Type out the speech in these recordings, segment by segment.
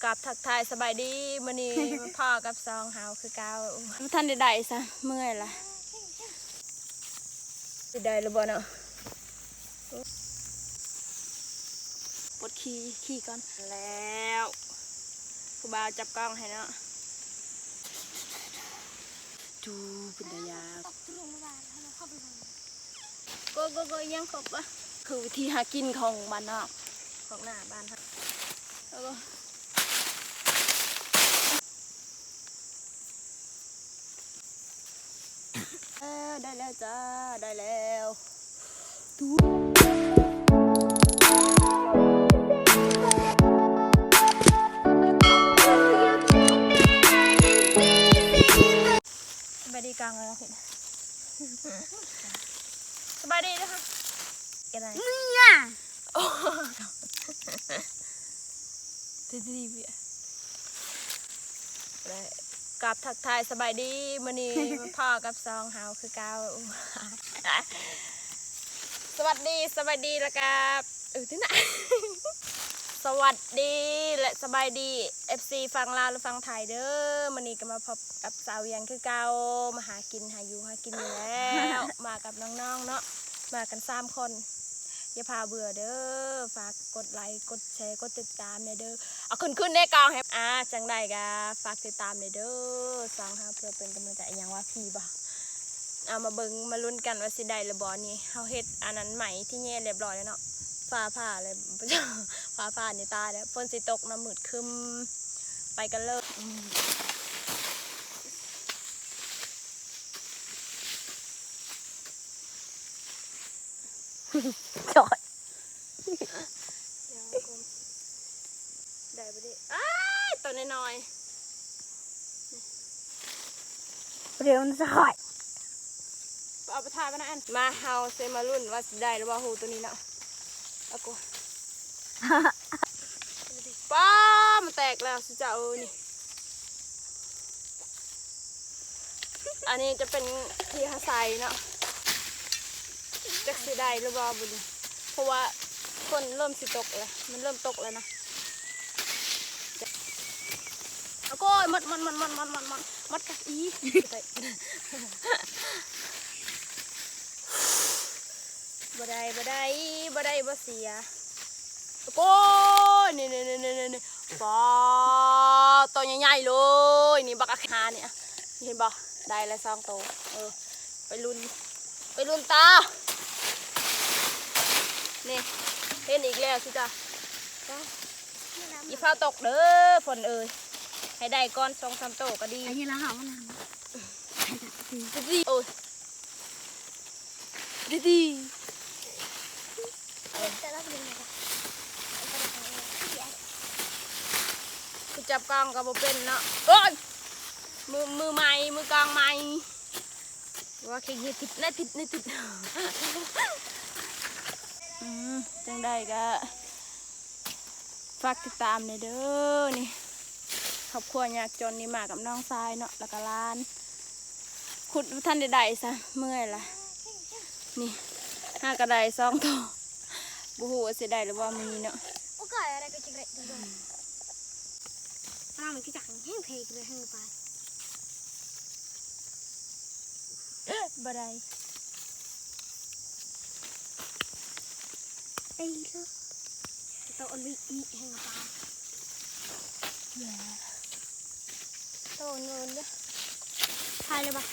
ກາບທັກທາຍສະບາຍດີ ມື້ນີ້ມາພໍ້ກັບຊ່ອງເຮົາຄືເກົ່າ. ບໍ່ທັນໄດ້ໄດ້ຊະ ເມື່ອຍລະ. ຊິໄດ້ຫຼືບໍ່ເນາະ? ປົດຂີ້ ຂີ້ກ່ອນ. ແລ້ວ ຜູ້ບ່າວຈັບກ້ອງໃຫ້ເນາະ. ຈູ ເປັນຕາຢາກ. ໂກ ໂກ ໂກ ຍັງຄົບບໍ່? ຄືວິທີຫາກິນຂອງບ້ານນອກ ຂອງໜ້າບ້ານເຮົາ. ເອີ ໄດ້ແລ້ວຈ້າ ໄດ້ແລ້ວ. ສະບາຍດີກາງເລີຍ. ສະບາຍດີເດີ. ເຮັດຫຍັງ? ໂອ້ ດີໆ. ໄດ້ ກາບທັກທາຍສະບາຍດີ ມື້ນີ້ມາພໍ້ກັບຊ່ອງເຮົາຄືເກົ່າ. ສະຫວັດດີ ສະບາຍດີ ແລ້ວກະ ເອີ ທີ່ນະ ສະຫວັດດີ ແລະ ສະບາຍດີ ເອັຟຊີ ຝັ່ງລາວ ແລະ ຝັ່ງໄທເດີ. ມື້ນີ້ກໍມາພົບກັບສາວວຽງຄືເກົ່າ ມາຫາກິນ ຫາຢູ່ຫາກິນນີ້ແລ້ວ ມາກັບນ້ອງໆເນາະ ມາກັນສາມຄົນ. ຢ່າພາເບື່ອເດີ ຝາກກົດໄລ ກົດແຊ ກົດຕິດຕາມແດ່ເດີ. ເອົາຂຶ້ນໆແດ່ກ້ອງໃຫ້ ອ່າ ຈັ່ງໃດກໍຝາກຕິດຕາມແດ່ເດີ ຊ່ອງເຮົາ ເພື່ອເປັນກຳລັງໃຈ. ອີຫຍັງວະ ຜີບໍ່? ເອົາ ມາເບິ່ງມາລຸ້ນກັນວ່າຊິໄດ້ຫຼືບໍ່. ນີ້ເຮົາເຮັດອັນນັ້ນໄມ້ທີ່ແຍ່ລຽບຮ້ອຍແລ້ວເນາະ. ຟ້າຜ່າແລ້ວ ຟ້າຜ່ານີ້ຕາຍແລ້ວ ຝົນຊິຕົກນຳ ມືດຄຶ້ມ. ໄປກັນເລີຍ. ຈອດ ໄດ້ບໍ່ເດ? ອ້າຍ ໂຕນ້ອຍໆ ເດ້ ມັນສະຫອຍ. ເອົາໄປຖ່າຍໄວ້ນະອັນ. ມາ ເຮົາຊິມາລຸ້ນວ່າຊິໄດ້ຫຼືບໍ່ ຫູໂຕນີ້ເນາະ. ເອົາກວ່າ ປ້າ ມັນແຕກແລ້ວ ສຸເຈົ້າເອີຍນີ້. ອັນນີ້ຈະເປັນທີ່ຫາໄຊເນາະ ຈັກຊິໄດ້ຫຼືບໍ່ບຸນ ເພາະວ່າຝົນເລີ່ມຊິຕົກແລ້ວ ມັນເລີ່ມຕົກແລ້ວນະ. ໂອ້ຍ ໝົດ ໝົດ ໝົດ ໝົດ ໝົດ ໝົດ ໝົດ ໝົດກະອີ. ບໍ່ໄດ້ ບໍ່ໄດ້ ບໍ່ໄດ້ ບໍ່ເສຍ. ໂອ້ຍ ນີ້ໆໆໆ ປ້າ ໂຕໃຫຍ່ໆເລີຍນີ້ ບັກອາຄານີ້ ເຫັນບໍ່? ໄດ້ແລ້ວສອງໂຕ. ເອີ ໄປລຸ້ນ ໄປລຸ້ນຕໍ່. ນີ້ ເຫັນອີກແລ້ວຊິຈ້າ. ຢ່າຟ້າວຕົກເດີ ຝົນເອີຍ ໃຫ້ໄດ້ກ່ອນສອງສາມໂຕກໍດີ. ອັນນີ້ລະຫາມັນ ໂອ້ຍ ດີໆ. ຄືຈັບກ້ອງກໍບໍ່ເປັນເນາະ. ໂອ້ຍ ມື ມືໃໝ່ ມືກ້ອງໃໝ່. ວ່າເຄັ່ງເຮັດຕິດນະ ຕິດນະ ຕິດ. ອືມ ຈັ່ງໃດກໍ ຝາກຕິດຕາມແດ່ເດີ. ນີ້ ຄອບຄົວຍາກຈົນນີ້ ມາກັບນ້ອງຊາຍເນາະ ແລ້ວກໍຫຼານ. ຂຸດບໍ່ທັນໄດ້ໄດ້ຊະ ເມື່ອຍລະ. ນີ້ ຫາກໍໄດ້ສອງໂຕ ບໍ່ຮູ້ວ່າຊິໄດ້ຫຼືບໍ່ມື້ນີ້ເນາະ. ບໍ່ໄດ້ ໄອ້ເລີ ໂຕອັນນີ້ອີກແຮງປາ ໂຕເງິນເດ້. ຖ່າຍເລີຍບໍ່?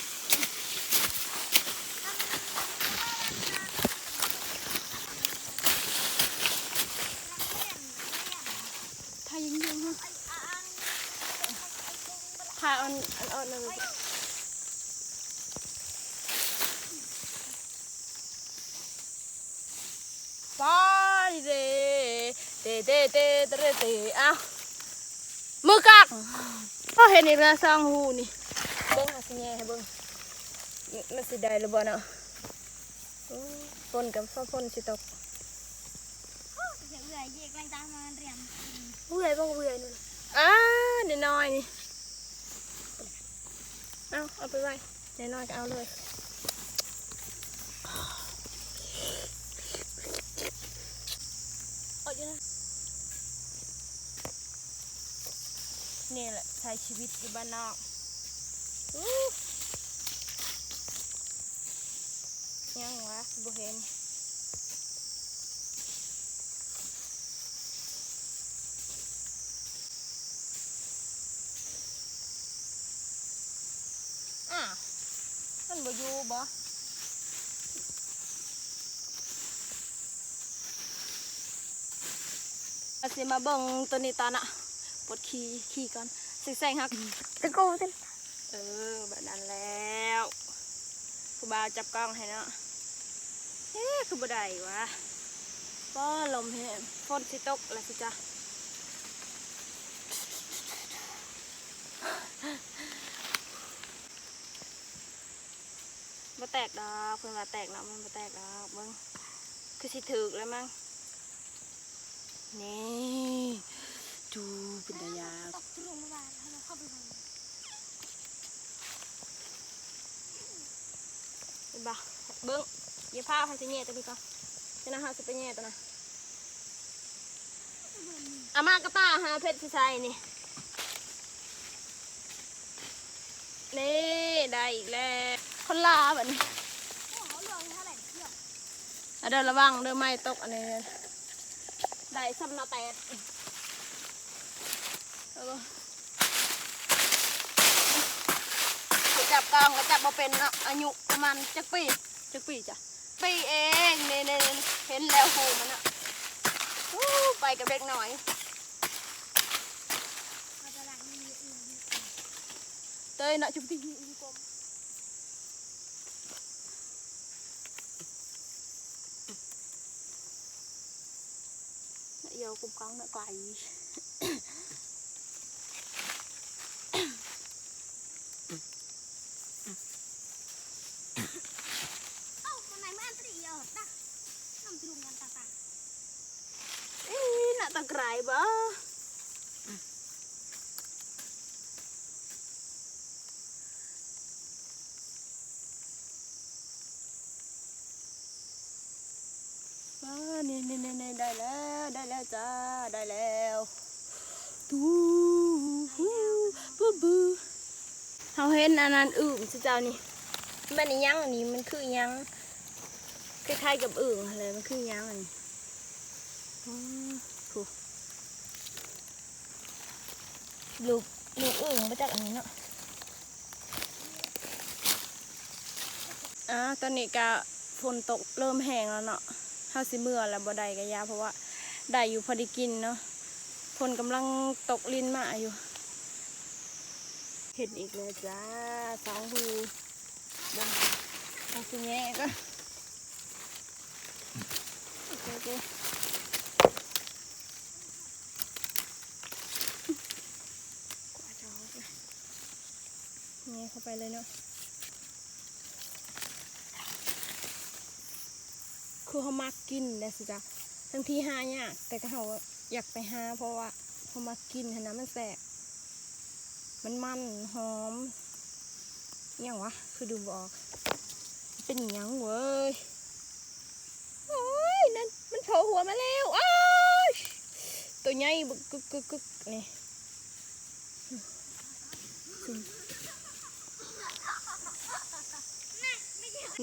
ຖ່າຍຍິງໆ ຫະ ຖ່າຍອັນ ອັນອ່ອນນັ້ນ. ໄປເດ້ ເຕ ເຕ ເຕ ເຕ ເຕ. ອ້າວ ມືກາກ ພໍເຫັນອີກແລ້ວ ສອງຫູນີ້. ເບິ່ງ ຫາຊິແຍ່ໃຫ້ເບິ່ງ ມັນຊິໄດ້ຫຼືບໍ່ເນາະ. ໂອ້ ຝົນກັບຟ້າຝົນຊິຕົກ. ເມື່ອຍບໍ່ເມື່ອຍນີ້. ອ້າ ນ້ອຍໆນີ້. ເອົາ ເອົາໄປໄວ້ ນ້ອຍໆກໍເອົາເລີຍ. ເອົາຢູ່ນະ. ນີ້ແຫຼະ ໃຊ້ຊີວິດຢູ່ບ້ານນອກ. ອູ້ ຫຍັງວະ ບໍ່ເຫັນ. ອ້າວ ມັນບໍ່ຢູ່ບໍ? ວ່າຊິມາເບິ່ງໂຕນີ້ຕອນນະ ປວດຂີ້ ຂີ້ກ່ອນ ຊິແຊງຮັກ ຕະໂກນ ເອີ ແບບນັ້ນແລ້ວ ຜູ້ບ່າວຈັບກ້ອງໃຫ້ເນາະ. ເອີ ຄືບໍ່ໄດ້ຫວາ? ປໍ ລົມແຮງ ຝົນຊິຕົກລະຊິຈ້າ. ບໍ່ແຕກດອກ ເພິ່ນວ່າແຕກເນາະ ມັນບໍ່ແຕກດອກ. ເບິ່ງ ຄືຊິຖືກແລ້ວມັງ. ນີ້ ຈູ ເປັນຕາຢາກ ເຫັນບໍ່? ເບິ່ງ ຢ່າພ້າວ ເຮົາຊິແຍ່ຕົວນີ້ກ່ອນ ຈະນະ ເຮົາຊິໄປແຍ່ຕົວນັ້ນ. ອາມາກະຕ່າຫາເພັດຊິໃສ່ນີ້. ນີ້ ໄດ້ອີກແລ້ວ ຄົນລາວບັດນີ້. ເອົາເດີ ລະວັງເດີ ໄມ້ຕົກອັນນີ້ ໄດ້ສ່ຳໜ້າແຕດ. ເອີ ໄປຈັບກ້ອງກໍຈັບບໍ່ເປັນເນາະ. ອາຍຸປະມານຈັກປີ? ຈັກປີຈ້ະ? ປີເອງ ນີ້ໆ ເຫັນແລ້ວຮູມັນນະ. ອູ້ ໄປກັບເດັກນ້ອຍ ເຕີຍນະ ຈຸດທີ່ ນະ ຢາວກຸມກັງນະ ໄກ. ອີ ໜ້າຕາກຣາຍບໍ? ອ່າ ນີ້ໆໆໆ ໄດ້ແລ້ວ ໄດ້ແລ້ວຈ້າ ໄດ້ແລ້ວ. ຕູ ບູ ບູ ເຮົາເຫັນອັນນັ້ນອຶ່ງຊິເຈົ້ານີ້ ແມ່ນອີຫຍັງອັນນີ້? ມັນຄືອີຫຍັງ? ຄ້າຍໆກັບອຶ່ງຫັ້ນແຫຼະ ມັນຄືອີຫຍັງອັນນີ້? ອໍ ຜູ້ ລູກ ລູກອຶ່ງມາຈາກອັນນີ້ເນາະ. ອາ ຕອນນີ້ກະຝົນຕົກເລີ່ມແຮງແລ້ວເນາະ ເຮົາຊິເມືອແລ້ວ ບໍ່ໄດ້ກະຢ່າ ເພາະວ່າໄດ້ຢູ່ພໍໄດ້ກິນເນາະ. ຝົນກຳລັງຕົກລິນມາຢູ່. ເຫັນອີກແລ້ວຈ້າ ສອງຮູ. ເບິ່ງ ເຮົາຊິແຍະກ່ອນ. ໂອເຄ ໂອເຄ ແຍະເຂົ້າໄປເລີຍເນາະ. ຄືເຮົາມັກກິນແຫຼະຊິຈ້າ ທັງທີ່ຫາຍາກ ແຕ່ກໍເຮົາຢາກໄປຫາ ເພາະວ່າເຮົາມັກກິນຫັ້ນນະ ມັນແຊບ ມັນມັນ ຫອມ ອີຫຍັງຫວາ ຄືດຶງບໍ່ອອກ ເປັນອີຫຍັງເວີຍ. ໂອ້ຍ ນັ້ນມັນໂຜຫົວມາແລ້ວ ໂອ້ຍ ໂຕໃຫຍ່ບຶກກຶກໆໆ ນີ້.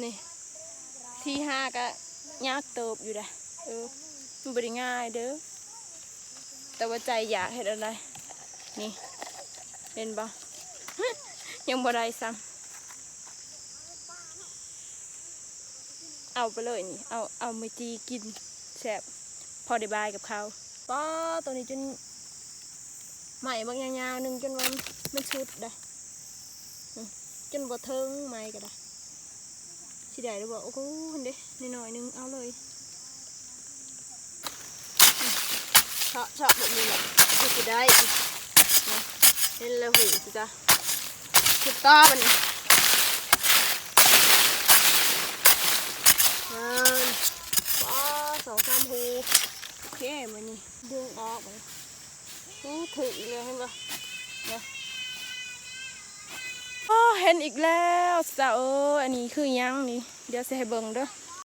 ນີ້ ທີ່ຫາກະຍາກເຕີບຢູ່ເດ້ ເອີ ມັນບໍ່ໄດ້ງ່າຍເດີ ແຕ່ວ່າໃຈຢາກເຮັດອັນໃດ. ນີ້ ເຫັນບໍ່? ຍັງບໍ່ໄດ້ຊ້ຳ. ເອົາໄປເລີຍນີ້ ເອົາ ເອົາມາຈີ່ກິນ ແຊບ ພໍໄດ້ບາຍກັບເຂົ້າ. ປ້າ ໂຕນີ້ຈົນໄໝ້ບັກຍາວໆໜຶ່ງ ຈົນວ່າມັນສຸດໄດ໋ ອື ຈົນບໍ່ເຖິງໄໝ້ກໍໄດ້. ຊິໄດ້ຫຼືບໍ່? ໂອ້ໂຫ ຫັ້ນເດ້ ໜ້ອຍໆໜຶ່ງ ເອົາເລີຍ. ເຊາະ ເຊາະແບບນີ້ແຫຼະ ຄືຊິໄດ້ ເຫັນແລ້ວຫູຊິຈ້າ. ຂຸດຕໍ່ບັດນີ້ ປາ ສອງສາມຫູ. ໂອເຄ ບາດນີ້ດຶງອອກບາດນີ້. ໂອ້ ຖືກອີກແລ້ວ ເຫັນບໍ່ ນະ. ໂອ້ ເຫັນອີກແລ້ວ ສາວເອີຍ ອັນນີ້ຄືຫຍັງນີ້? ດຽວຊິໃຫ້ເບິ່ງເດີ.